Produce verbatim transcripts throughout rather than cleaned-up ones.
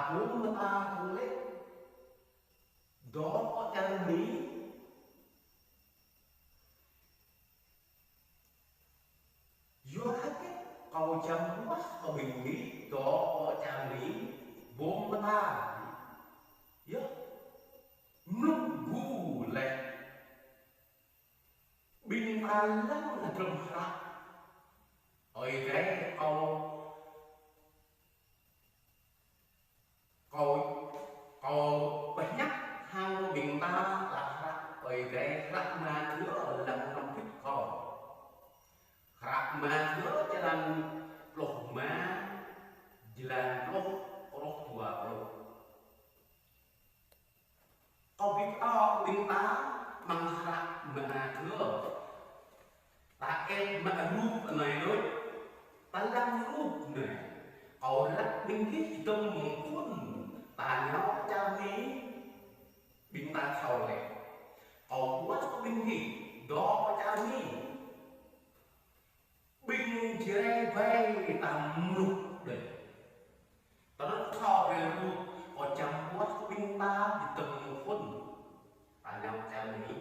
Anŭn mơta kơ lĕ, dŏ pơ čar Mi. Yua hơget kâo čăm ruah kơ ƀing gih dŏ pơ čar Mi, ƀu mơta. Yơh, mlŭk gu lĕ. Ƀing ta lăng hơdrôm hră. Ơi Adai kâo, kâo, kâo pơhiăp hăng ƀing ta lăng hră Ơi Adai, hră Mathiơ lăng hrŏm hơbĭt kâo. Hră Mathiơ črăn pluh rơma, jơlan pluh truh dua pluh. Kâo ƀing ta, ƀing ta amăng hră Mathiơ. Ta ĕp mă rup anai đôč. Ta lăng rup anai. Kâo ră ƀing gih dơ̆ng mơ̆ng phŭn, ta nao čar Mi. Ƀing ta thâo lĕ. Kâo ruah ƀing gih dŏ čar Mi. Ƀing Jrai ƀai ta mlŭk đơi. Tơnŭn thâo brơi rup, kâo čăm ruah ƀing ta dơ̆ng mơ̆ng phŭn, ta nao čar Mi.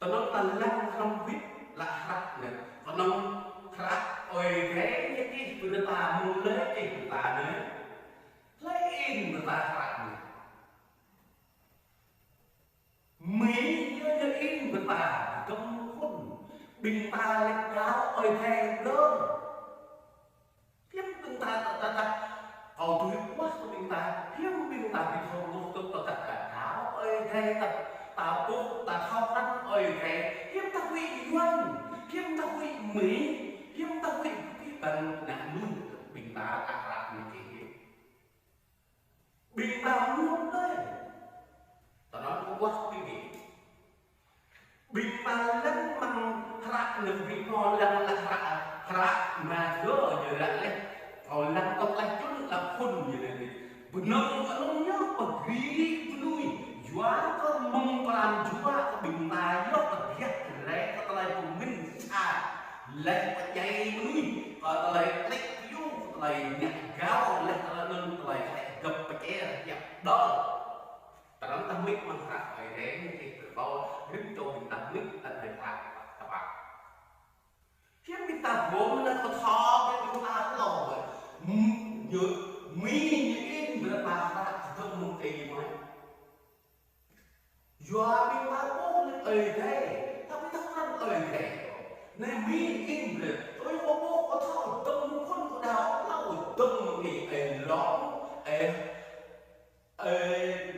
Tơnŭn ta lăng hrŏm hơbĭt lă hră anai. Tơnŭn hră Ơi Adai ñu čih brơi ta, mơ̆ng lĕ čih brơi ta anai. Lĕ in brơi ta hră anai. Mi ñu, ñu in brơi ta dơ̆ng mơ̆ng phŭn. Ƀing ta lĕ thâo Ơi Adai lơ̆m. Hiư̆m ƀing ta, ta, ta, ta, kâo tui ruah kơ ƀing ta, hiư̆m ƀing ta ƀu thâo ruah tŭ, ta, ta, ta thâo Ơi Adai, ta, ta ƀuh, ta thâo krăn Ơi Adai, hiư̆m ta huĭ Yuan, hiư̆m ta huĭ Mi, hiư̆m ta huĭ ƀing ƀing ană mơnuih ƀing ta, ta hră anai čih. Ƀing ta mlŭk đơi. Tơnŭn kâo ruah ƀing gih. Ƀing ta lăng amăng hră anŭn, ƀing ta lăng lă hră, hră Mathiơ ñu ră lĕ. Kâo lăng tŏk lĕ čun lă phŭn ñu ră lĕ. Bơnơ̆ng anŭn ñu pơgri mơnuih. Yua kơ mơ̆ng pran jua kơ ƀing ta yơh tơbiă rai kơ tơlơi pơmĭn sa. Lĕ pơdjai mơnuih, kơ tơlơi klĕ piu, kơ tơlơi ngă gao, lĕ tơlơi anŭn, tơlơi klĕ gơ̆p pơčer, yap đơl. Tơnŭn ta mĭn amăng hră Ơi Adai, ñu čih brơi kâo, rĭm čô ƀing ta mĭn tơlơi hră ta pă. Hiư̆m ƀing ta ƀuh lĕ kơ thâo, ƀing ta hlâo. Ñu, Mi ñu in brơi ta hră dơ̆ng mơ̆ng Ơi Adai. Yua ƀing ta ƀuh lĕ Ơi Adai, ta ƀu thâo krăn Ơi Adai. Anai Mi in brơi, ơi kâo ƀuh, kâo thâo, dơ̆ng mơ̆ng phŭn kâo đaŏ, hlâo dơ̆ng mơ̆ng Ơi Long, Ơi, Ơi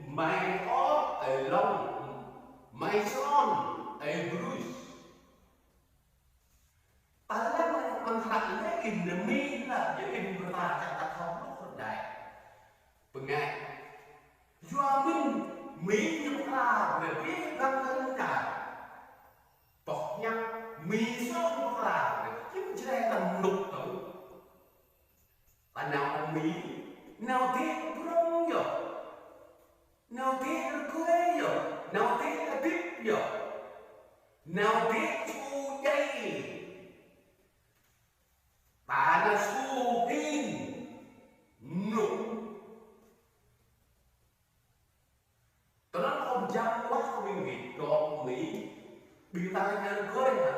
Mai Ôr, Ơi Long, Mai Son, Ơi Bruce. Ta lăng amăng hră lĕ in anai Mi lă, yua in brơi ta čang ta thâo mlŭk hơdai. Bơngai. Yua mơ̆n Mi ñu pơkra brơi, ƀing gơ̆ng lăng čar. Boh hiam Mi sŏ ñu pơkra brơi, hiư̆m Jrai ta mlŭk tŭ. Ta nao Mi, nao dêh prŏng yơh. Nao dêh rơgơi yơh. Nao dêh abih yơh. Nao dêh su djai. Ta nao su hin. Mlŭk. Tơnŭn kâo jăm ruah kơ ƀing gih dŏ Mi, ƀing ta lĕ rơgơi hă.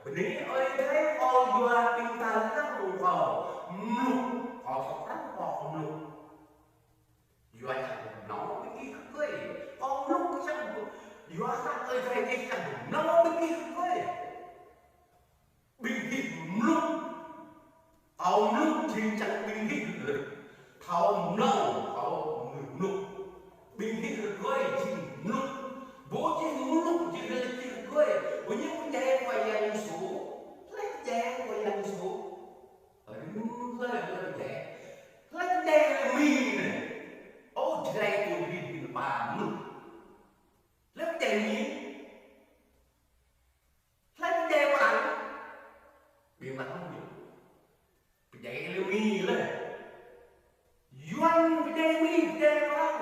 Bơni Ơi Adai kâo yua ƀing ta lăng kâo. Mlŭk, kâo thâo krăn kâo mlŭk. Yua čang nao ƀing gih rơgơi. Kâo mlŭk čang, yua hră Ơi Adai čang nao ƀing gih rơgơi. Ƀing gih mlŭk. Kâo mlŭk jing čang ƀing gih lĕ. Thâo mlâo, kâo mlŭk. Ƀing gih rơgơi jing mlŭk. Ƀu jing mlŭk, jing lĕ jing rơgơi. Ƀu ñu pơdjai Khua Yang Yêsu. Hlơi pơdjai Khua Yang Yêsu? Hlơi, hlơi, hlơi pơdjai? Hlơi pơdjai lĕ Mi anai. Ơ, Jrai tui ƀing gih pă mlŭk. Hlơi pơdjai Mi? Hlơi pơdjai Prăng? Ƀing ta ƀuh ñu. Pơdjai lĕ Mi lĕ. Yuan pơdjai Mi, pơdjai Prăng.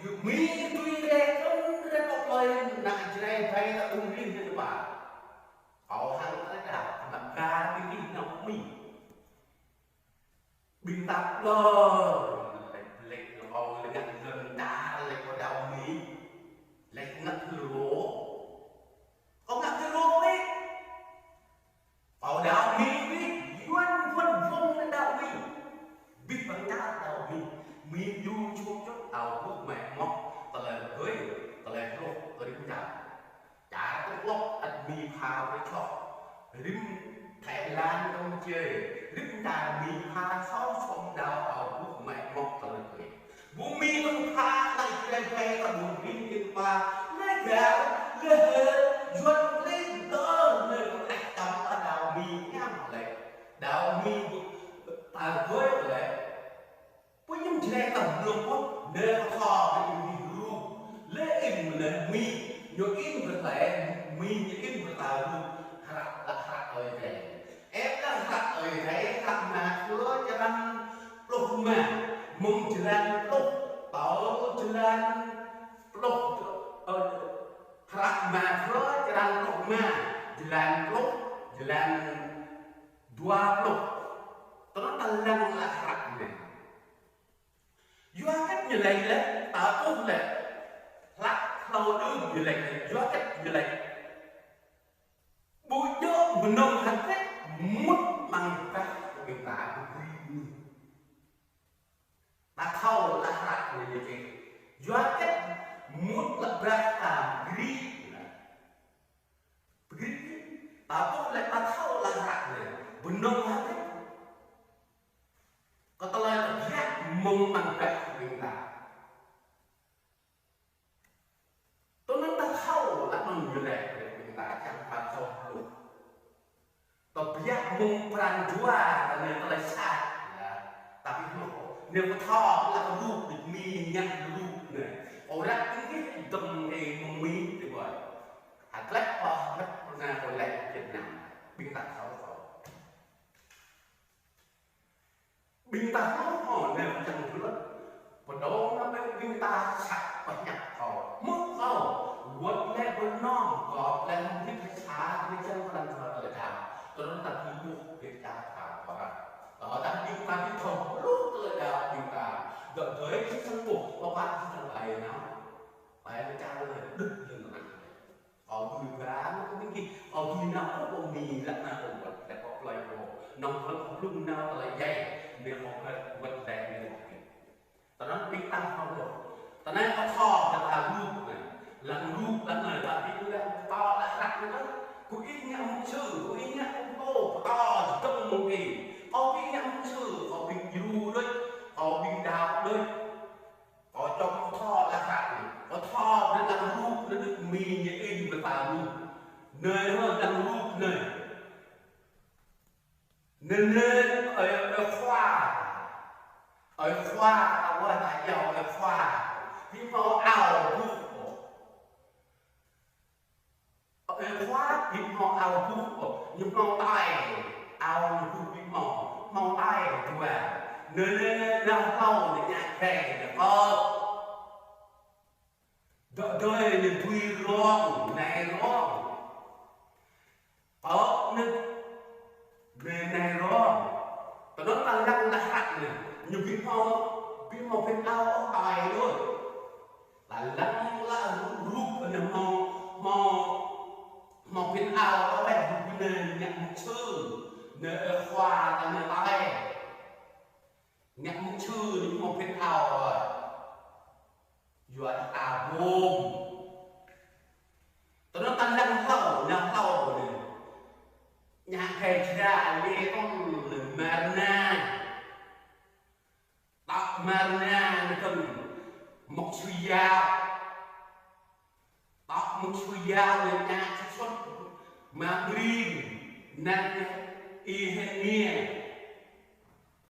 Yu Mi tui lĕ kơ rai kơ plơi ană Jrai ƀai ta ƀuh lin ñu pă. Kâo hăng ta đa, ană gah ƀing gih nao Mi. Ƀing ta ƀlŏr, lĕ, lĕ, ơ, lĕ ngă lŏn ta, lĕ kơ đaŏ Mi, lĕ ngă rô. Kơ ngă rô wĭt. Kơ đaŏ Mi wĭt, yuan yuan wŏng nao đaŏ Mi. Ƀing ƀing ta đaŏ Mi. Mi ñu čuh čuh đaŏ bôh mĕ mŏk, tơlơi rơgơi, tơlơi hloh, tơlơi rĭm čar. Čar tơlŏk ăt Mi pha brơi čŏk. Rĭm Thái Lan, Campuchia, rĭm čar Mi pha sâo sôm đaŏ, đaŏ bôh mĕ mŏk tơlơi rơgơi. Bôh Mi lŏng pha, lăi Jrai Jrai kơ bôh Mi lŏng pha, lĕ găl, lĕ hơr, yuan lĕ dơr, lĕ kơ ăt čăm ta đaŏ Mi ñăm lĕ. Đaŏ Mi bôh, ta rơgơi lĕ. Pô ñu Jrai ta blung pô, nê kơ thâo, nê ƀing Mi rup. Lĕ in mơnê Mi, ñu in bơtlaih, Mi ñu in bơtlaih rup. Hră, lăk hră Ơi Adai. Ĕp lăk hră Ơi Adai, hră Mathiơ črăn pluh rơma, mơ̆ng jơlan pluh, tơl jơlan pluh, ơ, hră Mathiơ črăn pluh rơma, jơlan pluh, jơlan dua pluh. Tơl ta lăng lăk hră anai. Yua hơget ñu laĭ lĕ, ta ƀuh lĕ. Hlăk hlâo đưm ñu laĭ lĕ, yua hơget ñu laĭ. Ƀu djơ̆ mơnơ̆ng hơget mŭt amăng bah ƀing ta ƀu gri mơ̆n. Ta thâo lăk hră anai ñu čih. Yua hơget mŭt lăk bah ta ƀu gri. Ƀu gri. Ta ƀuh lĕ ta thâo lăk hră anai. Mơnơ̆ng hơget. Kơ tơlơi tơbiă mơ̆ng amăng bah ƀing ta. Tui anŭn ta thâo, anŭn ñu laĭ ƀing ta čang ta thâo hluh. Tơbiă mơ̆ng pran jua, ta anai tơlơi sat, yơh. Tapi hluh, anai pơtô, lăk rup, ƀing Mi ngă rup anai. Ơ ră anai, dơ̆ng anai mơ̆ng Mi, tui ƀơi. Hơget pơhơget pơnah kơ lĕ Việt Nam. Ƀing ta thâo thâo. Ƀing ta hluh hŏ anai pơčăng hluh. Pơdŏng anai ƀing ta sat pơhiăp kâo. Mŭt kâo. Wơ̆t lĕ pơnong kâo lĕ hơmĭt hă sa, ƀing čang pran jua tơlơi đaŏ. Tơl ta ƀu ƀuh ƀing ta thâo kâo. Tơl ta ƀing ta ƀu thâo hluh tơlơi đaŏ ƀing ta. Dŏ dơi či čang ƀuh, pơpă či čang ƀai nao. Ƀai čang lĕ đưk lĕ nao. Kâo dưi ba, kâo ƀing gih, kâo dưi nao kơ ƀô̆ Mi lăk nao kơ wơ̆t, lăk kâo plơi kâo. Nong kâo blung nao tơlơi djai, anai kâo wơ̆t, wơ̆t djai anai kâo ƀing. Tơl anŭn ƀing ta kâo ƀô̆. Tơl anai kâo thâo, kâo ta rup anai. Lăng rup, lăng anai, ta ƀing kâo lăng pơtô lăk hră anai. Kâo ih ngă mục sư, kâo ih ngă pô, pơtô, dơ̆ng mơ̆ng gih. Kâo ih ngă mục sư, kâo ƀing djru đôč, kâo ƀing đaŏ đôč. Kâo čŏk kâo thâo lăk hră anai. Kâo thâo anai lăng rup anai Mi ñu in bơta rup. Anai hă lăng rup anai. Anai anai ơi, ơi khua. Ơi khua, ta ƀuh ta iâu ơi khua. Ƀu hmâo ao buh. Ơi khua, ƀu hmâo ao buh ôh, ñu hmâo tai. Ao ñu buh ƀu hmâo, hmâo tai dua. Anai, anai, anai, anai hlâo, anai ngă gai, anai kơ. Dŏ dơi, anai dui rong, nai rong. Tŏ anai, anai, anai rong. Tơl anŭn ta lăng lăk hră anai, ñu ƀu hmâo, ƀu hmâo phiăn ao ôh, tai đôč. Ta lăng lăk rup, rup anai hmâo, hmâo, hmâo phiăn ao, ơ, rup anai ngă mục sư, anai ơi khua, ta anai tai. Ngă mục sư anai hmâo phiăn ao, ơ. Yua ta ƀôm. Tơl anŭn ta lăng hlâo, lăng hlâo anai. Ngă gai jra, lĕ kông, lĕ mơ̆ng anai. Tŏ mơ̆ng anai anai kơ mục sư yao. Tŏ mục sư yao anai ngă čih sut mă brin, anai ih hĕ anai.